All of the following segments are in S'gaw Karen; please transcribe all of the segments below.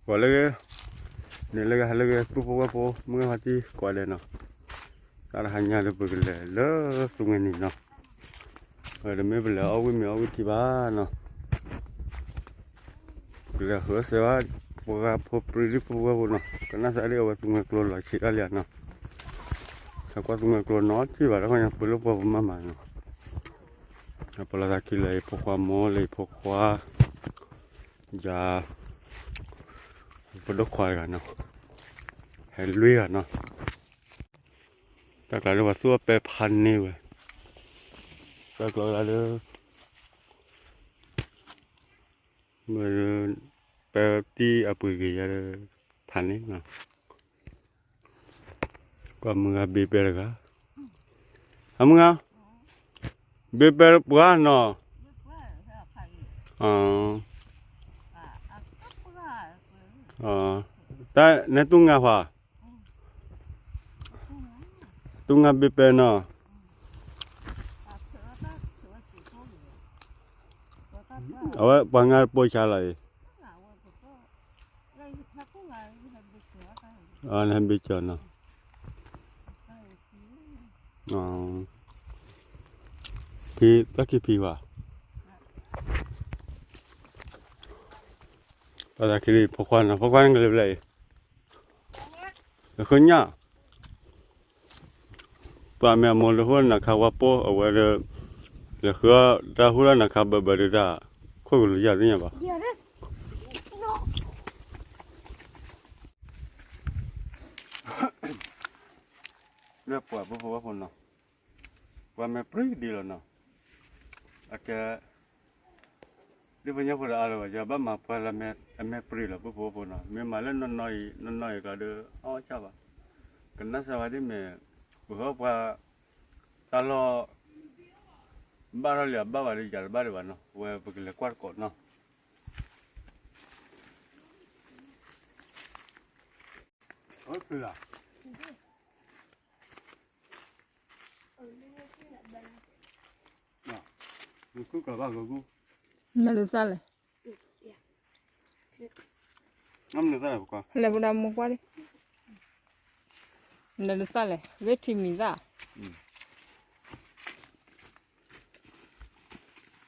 ပှၤလၢဂ့ၤ, န့ၣ်လၢဂ့ၤ ဟဲလၢဂ့ၤ ပုၢ်ဖိဝဲၢ်ဖိ မုၢ်ဂၤဖါတံၢ်ကိးဂၤဒဲးနီၤ, တၢ်တဟါညါဒီး ပကလဲၤလၢသူငယ်နံၤနီၤ, တမ့ၢ်ပလဲၤအီၣ်ဝံၣ်မ့ၤအီၣ်ဝံၣ်ထံဘၣ်နီၤ, ပလဲၤဃုအီၣ်စဲးဘၣ် ပှၤဖိပြံဒံဖိဝဲၢ်ဖိနီၤ, ကနၣ်စးဒ်အဝဲသူငယ်ကျိလီၤဆံးတၢ်လံနီၤ, ဟဲကွၢ်သူငယ်ကျိနီၤထံၣ်ဘၣ်တခီညါ ပှၤလၢပှၤပမၤမၤနီၤ, ပလီၤသးခံလၢယဖိခွါမိၢ်လၢယဖိခွါ ယၤ ပဒိၣ်ခွါတဂၤနီၤ, ဟဲလွံၢ်ဂၤနီၤ, တၢ်ကျါလၢပှၤသူၣ်အီၣ်ပဲဖးန့ၢ်ဝဲ, တၢ်ကျါလၢ မ့ၢ် ပဲတံၢ်အပှ့ၤက့ၤယၤဒီး ဖးန့ၢ်နီၤ, ကွၢ်မုၢ်ဂၤဘ့ပဲတဂၤ, အမုၢ်ဂၤ ဘ့ပဲပှၤနီၤ, တၢ်နဲတူၢ်ငါဖး တူၢ်ငါဘ့ပဲနီၤ, အဝဲပှၤငါပိာ်ဆါလီၤအံၤ, နဟဲဘ့ကၠီနီၤ, ဖံ တၢ်ခံဖံဘၣ်, တၢ်ခံလံ ဖိခွါနီၤ, ဖိခွါန့ၣ်ကလဲၤဖဲလဲၣ်အံၤ, လၢဃုညၣ် ပှၤမ့ၢ်အမိၢ်လၢဟူနၤခါဝါပိၢ်အဝဲဒီး, လဲၤဃုအီၣ်တၢ်ဟူလၢနၤခါဘၢဘၢဒုးတၢ်, ခိၣ်ကလူၤယၤသ့ၣ်ညါဘၣ်, လၢပှၤဖိဖိဝဲဖိနီၤ, ပှၤမ့ၢ်ပြံဒံလီၤနီၤ, အကဲ ဒ်ပညိၣ်ဖိဒီးအါလီၤဘၣ် ယဘၣ်မၤပှၤလၢအမဲာ်ပြံလီၤ ပုၢ်ဖိဝဲၢ်ဖိနီၤ, မ့ၢ်မၤလၢနီၢ်နီၢ်အံၤ နီၢ်နီၢ်အံၤကျါဒီး အီၣ်ဆၣ်ဘၣ်, ကနၣ်စၢ်ဝဲဒ်မ့ၢ် ပဟၢပှၤ တၢ်လီၢ် ဘၣ်ထီၣ်လံအဘၣ်ဘၣ်ဒီး ယၤတဘၣ်ဒံးဘၣ်နီၤ, ဝဲပကလဲၤကွၢ်တကိးနီၤ. နလဲၤသးလဲၣ်, လဲၤပဒၣ်မိၢ်ကွၢ်လံ, နလဲၤသးလဲၣ် ဝ့ၢ်ထံမံၤသၣ် လဲ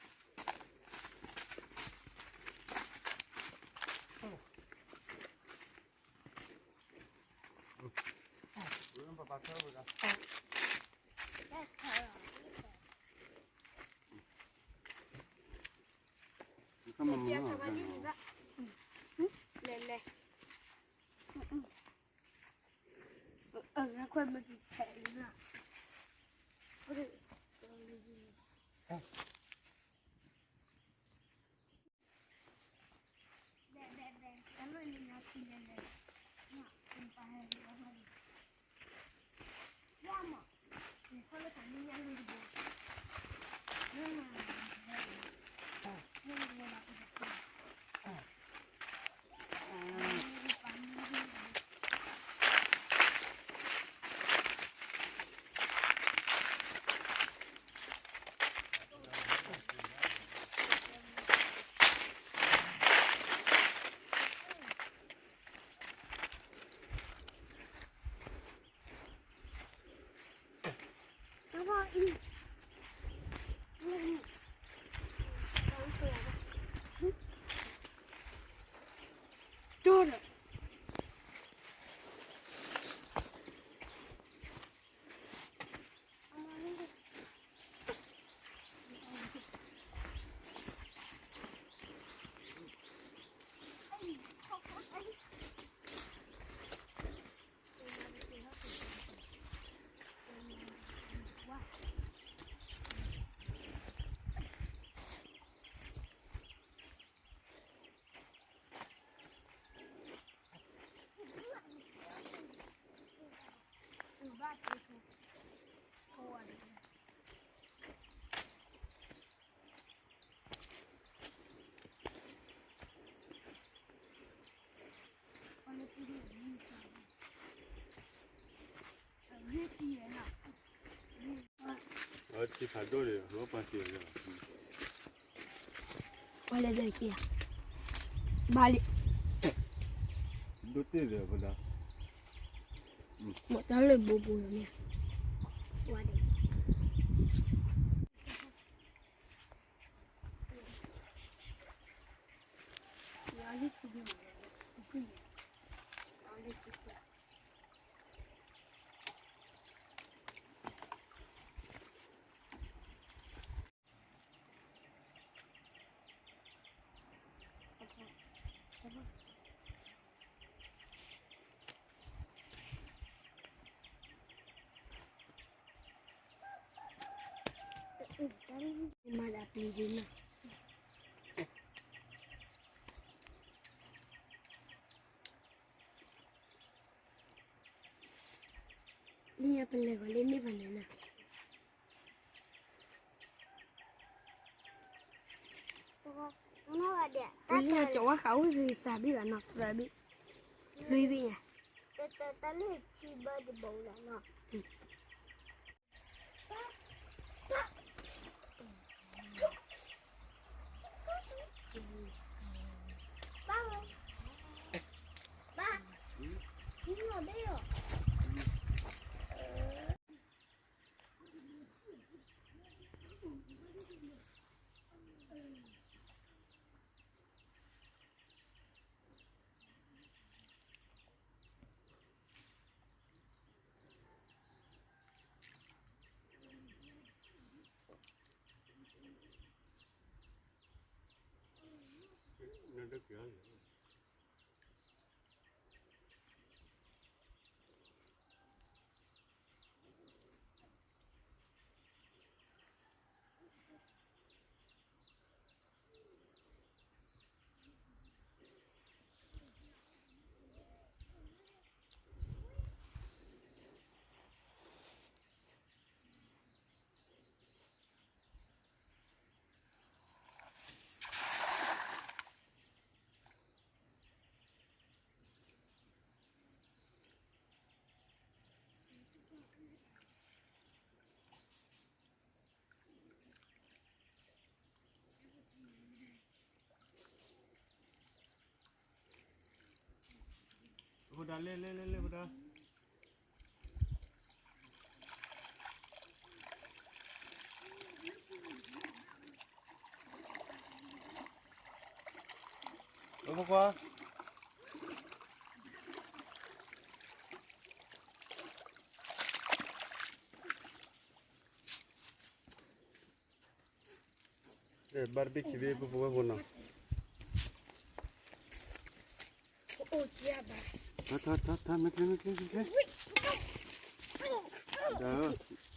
ၤလဲၤ အထံဖးဒိၣ်န့ၣ် ဟိပှၤသံးလီၤ. ဝါလဲၣ်ဒီးက့ၤ, ဘၣ်လံ, ဒိၣ်တ့ၢ်ဒီးပဒါ, မ့ၢ်တၢ်လၢဘိဘိလီၤန့ၣ်, ဝါဒီး မၤဒၣ်ပျံၤဒ်နီၤ, လၢညါပလဲၤဂီၤလၢန့ၢ်ဘၣ်န့ၣ်နီၤ, လၢညါကၠီၤဝါဃးဝံၣ်ဂ့ၤစၢ်ဘံၣ်ဘၣ်နီၤ, သရၣ်ဘံၣ်, လွံၢ်ဘံၣ်ညါ, တၢ်လၢထံဘၢတဘိလီၤနီၤ. ဖိဒါလဲၣ်လဲၣ်လဲၣ်လဲၣ်ဖိဒါ, ဖိခွါ ဘၣ်တဘ့ၣ်ခံဘ့ၣ် ပဖိဝဲဖိနီၤ, ထါထါထါထါ မ့ၢ်ကျဲမ့ၢ်ကျဲမ့ၢ်ကျဲ,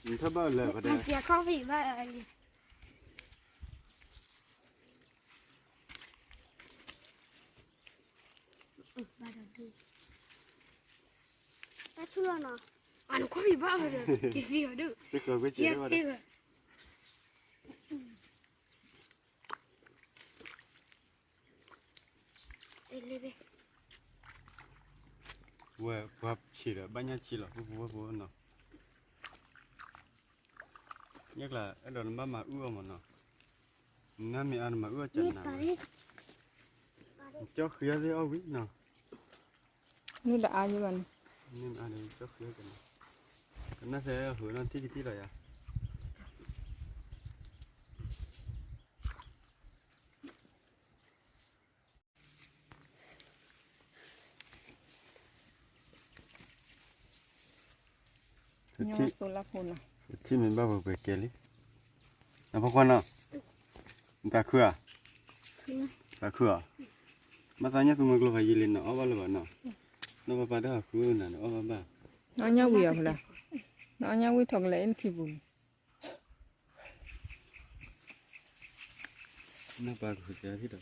ဒီး နထါဘၣ်လၢၤပဒဲး, တၢ်ထူလီၤနီၤ, အနခွါဖံးဘၣ်ဒီး က့ၤသံအီၤဒုး, သ့ကီးကွဲးကဲးဝဲဒီး ဝဲပှၤဆံးဒီး ဘၣ်ညၣ်ဆံးလီၤ ပဖိဝဲဖိနီၤ, ညၣ်ကျါ အဲၣ်ဒိးနဘၣ်မၤအုၣ်အီၤမးနီၤ, နမ့ၢ်အါနမၤအုၣ်အီၤကနၤဝဲ, ကၠီဃံအီၤသ့ၣ်အီၣ်ဝံၤနီၤ, န့ၣ်တအါယဘၣ်န့ၣ်, န့ၣ်မ့ၢ်အါန့ၣ် ကၠီဃံအီၤကနၤ, ကနၣ်စဲဟၢနီၤ ထံၣ်ကထံၣ်လီၤယၤ ထံၣ်မ့ၢ်ဘၣ်ပှဲၤပှဲၤကဲလံ, အဖိခွါနီၤ, တၢ်ခုဧါ, တၢ်ခုဧါ, ဘၣ်သးညၣ်သူမွဲကျိဖးယံာ်လံနီၤ အီၣ်ဘၣ်လၢၤဘၣ်နီၤ, နီၢ်ပၢ်ပၢ်တၢ်ဟးဃုနၤန့ၣ် အီၣ်ဘၣ်ဘၣ်, နအီၣ်ညၣ်ဝံၤအီၤဖဲလဲၣ်, နအီၣ်ညၣ်ဝံၤထီၣ်ကလဲၤအ့ၣ်နခံပူၤန့ၣ် နၢ်ပၢ်ကဃုစၢ်ထံၣ်ဒီး လၢ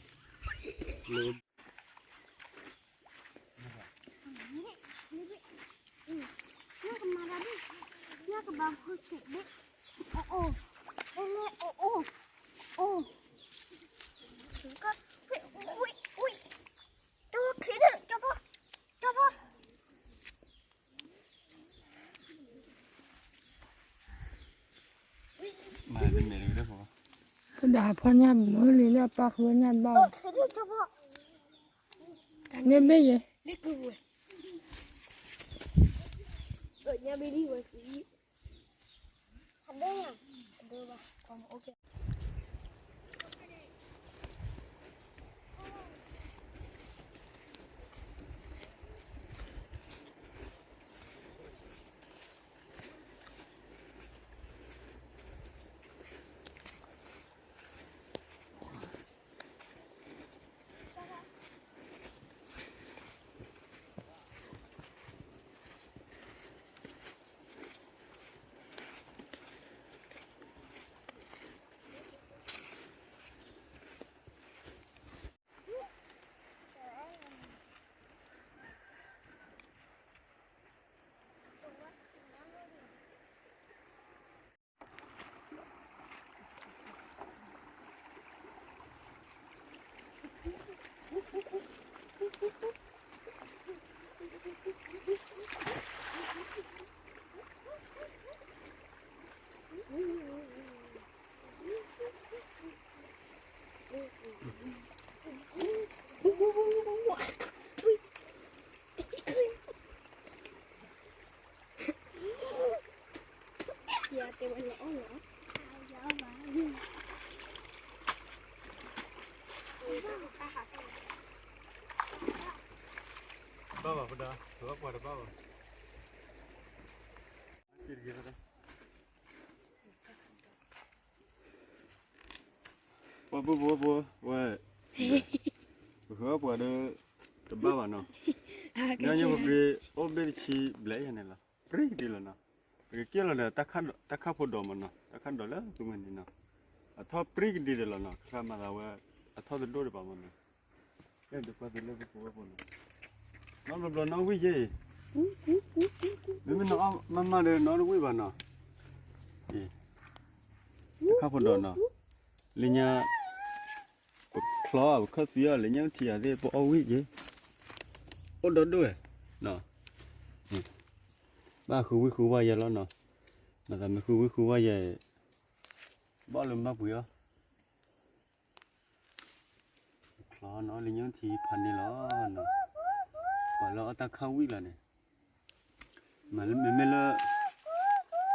မၤတမဲာ်တဂ့ၤဒီး ဒီးဖီညၣ်မုာ်လံလၢအပၢ်ဃုညၣ်ဘၣ်, မ့ၢ်ဘ့ၣ်ယဲ, ဘၣ်ဘၣ်ဖဒၣ်, ပှၤတဘၣ်ဘၣ်. ပှၤပှၤပှၤပှၤဝဲ, ပဃုအီၣ်ပှၤဒီး တဘၣ်ဘၣ်နီၤ, ညီညီပက့ၤအိၣ်ဘ့ၣ်တဆံဘျဲၣ်ယၤန့ၣ်လီၤ, ပြံကဒံလီၤနီၤ, ပကက့ၤလီၤဒီး တၢ်ခၣ်ဒိးမးနီၤ, တၢ်ခၣ်ဒိးလၢသူမ့ၢ်န့ၣ်နီၤ, အထီၣ်ပြံကဒံဒီးလီၤနီၤ, ခါမၤသးဝဲ, အထီၣ်တဒိၣ်ဒံးဘၣ်မးနီၤ, လၢဒုးပှၤသုးလၢပပူၤဝဲပူၤနီၤ, နီတဘျီဘျီနီၣ်ဝံၣ်ယဲအံၤ, မ့မ့ၢ်နီၣ်အီၣ်မးမးဒီးနီၣ်တဝံၣ်ဘၣ်နီၤ, တၢ်ခၣ်ဖိဒီးနီၤ, လၢညါ ပချီ ပခၢၣ်သံအီၤ လၢညါထံၣ်ယၤသ့ၣ် ပအီၣ်ဝံၣ်က့ၤ, အိၣ်ဒီဒိၣ်ဝဲ, ဘၣ်ဃုဝံၣ်ဃုဝါယဲလီၤနီၤ, မၤသးမ့ၢ်ဃုဝံၣ်ဃုဝါယဲ, ဘၣ်လၢမၤပှ့ၤအီၤ ချီနီၤ လၢညါထံၣ်ဖးန့ၣ်လီၤ, ပှၤလၢအီၣ်တၢ်ခၣ်ဝံၣ်လီၤန့ၣ်, မ့မ့ၢ်လၢ,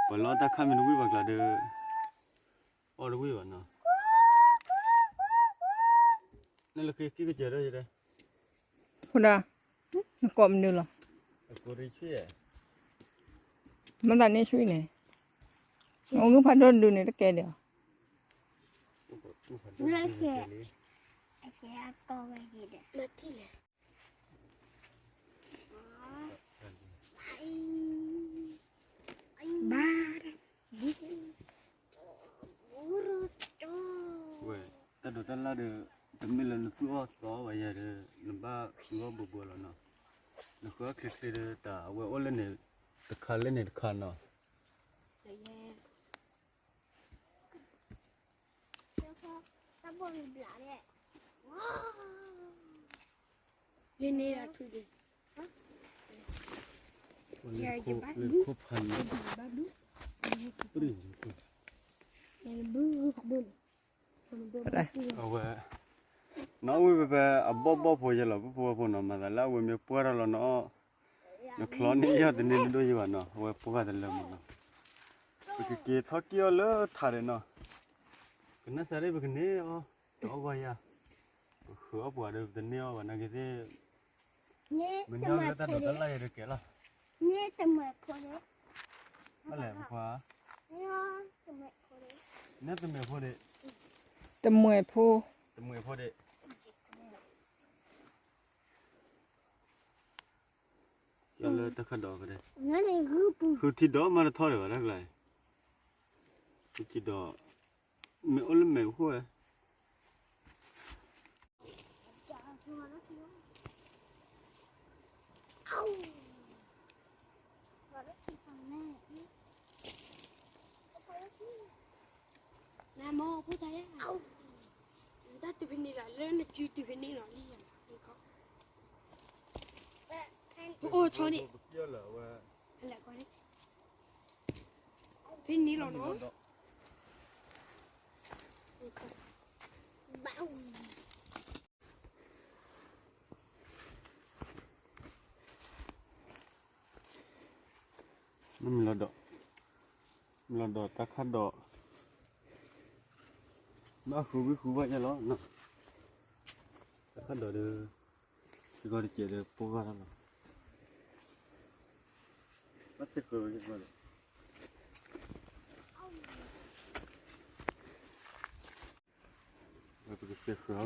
ပှၤလၢအီၣ်တၢ်ခၣ်မ့ၢ်တဝံၣ်ဘၣ်ကျါဒီး, အီၣ်တဝံၣ်ဘၣ်နီၤ, နလၢခံက့ၤကစၢၢ်ဒီးယတဲ, ဃိဒၣ်, နကိးမနုၤလီၤ, မ့ၢ်တၢ်န့ၣ်ဆှံန့ၣ်, အဂုၢ်ဖးဒိၣ်ဒုးန့ၣ်တကဲဒၣ်, ဝဲ, တၢ်ဒိးတၢ်လၢ်ဒီး, တမ့ၢ်လၢနသူၣ်အီၣ်သီဘၣ်ယၤဒီး, နဘၣ်ဃုအီၣ်ဘှီဘှီလီၤနီၤ, နဃုအီၣ်ချ့ချ့ဒီး တၢ်အဝဲအိၣ်လၢန့ၣ်တခါလၢန့ၣ်တခါနီၤ. လၢန့ၣ်ဒီးထူၣ်ဒံး, ယဘၣ်ဒူၣ်, ယဘၣ်ဒူၣ်, အဝဲ, နီၣ်ဝံၣ်ဖဲဖဲအဘီၣ်ဘီၣ်ဖိယဲလီၤ ပဖိဝဲဖိနီၤ မၤသးလၢအဝဲမ့ၢ်ပှၢ်ထီၣ်လီၤနီၤ, နချီန့ၢ်အီၤတန့ၢ်တဒိၣ်ယံၤဘၣ်နီၤ အဝဲပှၢ်တလၢမးနီၤ, ပကက့ၤထီၣ်က့ၤအီၤလၢထးဒီးနီၤ, ကနၣ်စၢ်ဒၣ်ပကန့ၢ်အီၤ, တအီၣ်ဘၣ်ယၤ, ပဃုအီၣ်ပှၤဒီးပတန့ၢ်အီၤဘၣ်နာ်က့သ့ၣ်, မ့ၢ်န့ၢ်အီၤလၢတၢ်ဒိးတၢ်လၢ်ယဲတကဲလီၤ, ဘၣ်လဲၣ်ပခွါ, န့ၢ်တမဲာ်ဖိဒံး, တမဲာ်ဖိ, တမဲာ်ဖိဒံး လၢတၢ်ခးဒီးကဒဲ, ဃုထံဒီးမးတထီၣ်ဒံးဘၣ်တၢ်ကျါ, ဃုထံဒီး, မ့ၢ်အိၣ်လၢမဲာ်အိၣ်ဝဲ, နမိၢ်ဖိတၢ်ယါ, တၢ်တုၤဖဲန့ၣ်လီၤ လၢနစုတုၤဖဲန့ၣ်လီၤလံယါ, အိၣ်ထီၣ်န့ၣ်, ဖဲန့ၣ်လီၤနီၤ. နမံၤလီၤဒီး, မံၤလီၤဒီးတၢ်ခၣ်ဒိး, ဘၣ်ဃုာ်ဝံဃုာ်ဘၣ်ယဲလီၤ, တၢ်ခၣ်ဒိးဒီး, တဂီၢ်တစဲးဒီးပိၢ်ဂၢ်လီၤ, ဘၣ်သ့ၣ်ဃုာ်ဝဲ, ပကသ့ၣ်ဃုာ်အီၤ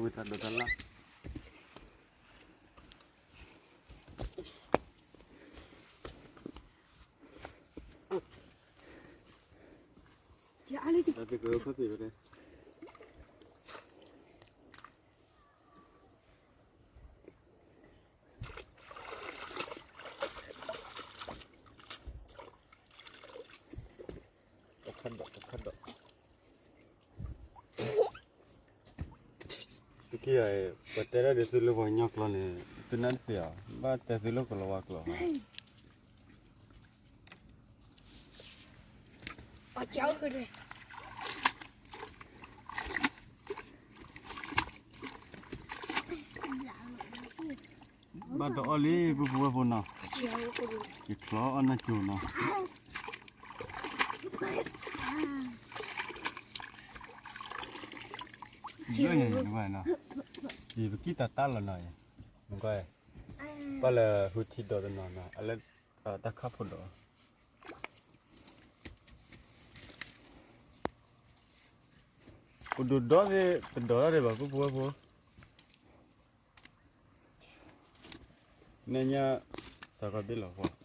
ဝံၤတၢ်ဒိးတၢ်လၣ် တၢ်သ့ၣ်ကဖၢသ့ၣ်ဝဲဒၣ်, တၢ်ခၣ်ဒိး, တၢ်ခၣ်ဒိး, သုခံဂၤအံၤ ပှၤတဲဒၣ်ဒ်သုလၢပှၤကညီကျိာ်န့ၣ် သုနၢ်တသ့ၣ်ဧါ, ဘၣ်တဲသုလၢကလီၤဝါကျိာ်ဧါ. ဘၣ်တအီၣ်လံ ပုၢ်ဖိဝဲၢ်ဖိနီၤ, ယချီအီၣ်နၢ်ကၠိနီၤ. ယဲၢ်ယဲၢ်ယဲၢ်, ယပကံၢ်တၢ်တၢ်လီၤနီၤ, မ့ၢ်ကွၢ်, ပၢ်လၢဟူထံဒီးတနီၤနီၤ, အလၢတၢ်ခၣ်ဖိဒီး အိၣ်ဒိၣ်ဒီသ့ၣ် တဒီးတၢ်ဒံးဘၣ် ပုၢ်ဖိဝဲၢ်ဖိ, နဲညါ စးကီးဘ့ၣ်လီၤဃီ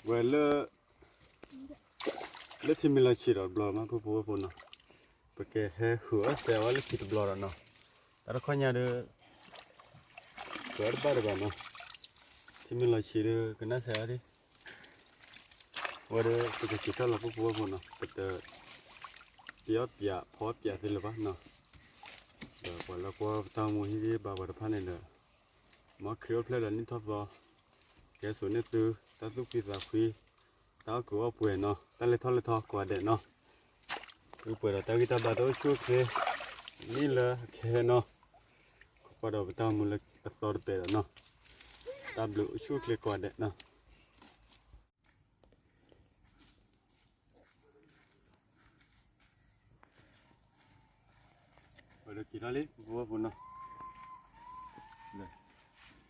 ဝဲလၢ လၢထံမ့ၢ်လီၤဆံးဒီးတဘျီမး ပုၢ်ဖိဝဲၢ်ဖိနီၤ, ပကဟဲဃုာ်အီၣ်စဲးဝဲလၢထံတဘျီဒီးနီၤ, တၢ်တခီညါဒီး ဃုာ်အီၣ်တဘၣ်တဘၣ်နီၤ, ထံမ့ၢ်လီၤဆံးဒီး ကနၣ်စဲးဝဲဒၣ်, ဝဲဒီး ပကစံးထီၣ်လီၤ ပုၢ်ဖိဝဲၢ်ဖိနီၤ, ပတ တ့အီၣ်ပၠး ဖီအီၣ်ပၠးသ့လၢၤဘၣ်နီၤ, ဒီးပှၤလၢကွၢ်ပတၢ်မူဟံၣ်ဂံၢ်ဘါပှၤတဖၣ်န့ၣ်ဒီး မ်ခရံာ်အိၣ်ဖျဲၣ်ဒီးနံၣ်ထီၣ်သီ, ကဲစိာ်န့ၢ်သု တၢ်သူၣ်ဖှံသးဖှံ, တၢ်အီၣ်ကုးအီၣ်ပှဲၤနီၤ, တၢ်လဲၤထီၣ်လဲၤထီကိးဂၤဒဲးနီၤ, ဂုာ်ပှဲၤဒီးတၢ်ဂံၢ်တၢ်ဘါတအိၣ်ဆူၣ်အိၣ်ချ့, နံၣ်လၢအခဲနီၤ, ခီဖျိဒီးပတၢ်မူလၢအသီတပဲာ်ဒီးနီၤ, တၢ်ဘျုးအိၣ်ဆူၣ်အိၣ်ချ့ကိးဂၤဒဲးနီၤ. ဝဲဒီးက့ၤထီၣ်လံ ပုၢ်ဖိဝဲၢ်ဖိနီၤ, န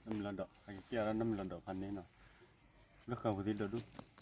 မံၤလီၤဒီး အကကဲအီၤဒီးနမံၤလီၤဒီးဖးန့ၣ်နီၤ, လၢဃာ်ပူၤသံဒိၣ်ဒူၣ်